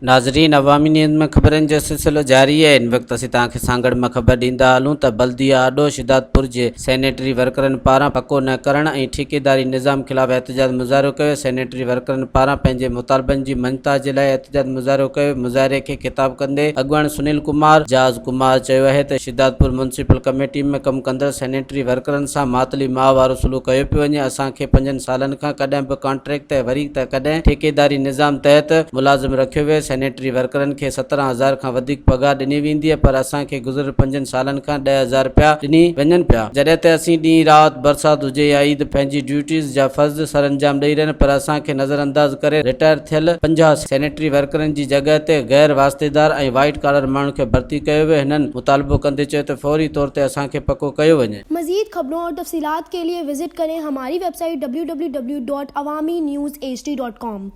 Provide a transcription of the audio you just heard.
ناظرين عوامي نيوز ۾ خبرن جو سلسلو جاري آهي هن وقت اسين توهان کي سانگهڙ مان خبر ڏيندا هلون ته بلديه آڏو شھدادپور جي سينيٽري ورڪرن پاران پڪو نه ڪرڻ ۽ ٺيڪيداري نظام خلاف احتجاج مظاهرو ڪيو سينيٽري ورڪرن پاران پنهنجي مطالبن جي مڃتا جي لاء احتجاج مظاهرو ڪيو مظاهري کي خطاب ڪندي اڳواڻ سنيل ڪمار جاز ڪمار چيو آهي ته شھدادپور ميونسپل ڪميٽي ۾ ڪم ڪندڙ سينيٽري ورڪرن سان ماتلي ماء وارو سلوڪ ڪيو پيو وڃي اسان کي پنجن سالن کان ڪڏهن به ڪانٽريڪٽ تي وري ته ڪڏهن ٺيڪيداري نظام تحت ملازم رکيو ويو، سينيٽري ورڪرن کي 17 هزار کان وڌيڪ پگهار ڏني ويندي پر اسان کي گذريل پنجن سالن کان 10,000 رپيا ڏني وڃن پيا، جڏهن ته اسين ڏينهن رات برسات هجي يا عيد پنهنجي ڊيوٽيز جا فرض سرانجام ڏئي رهيا پر اسان کي نظرانداز ڪري رٽائر ٿيل 50 سينيٽري ورڪرن جي جڳهه تي غير واسطيدار ۽ وائيٽ ڪالر ماڻهن کي ڀرتي ڪيو ويو، هنن مطالبو ڪندي چيو ته فوري طور تي اسان کي پڪو ڪيو وڃي. مزيد خبرون اور تفصيلات کے لئے وزٽ ڪرين ھماري website W W W dot Awami news H D dot com.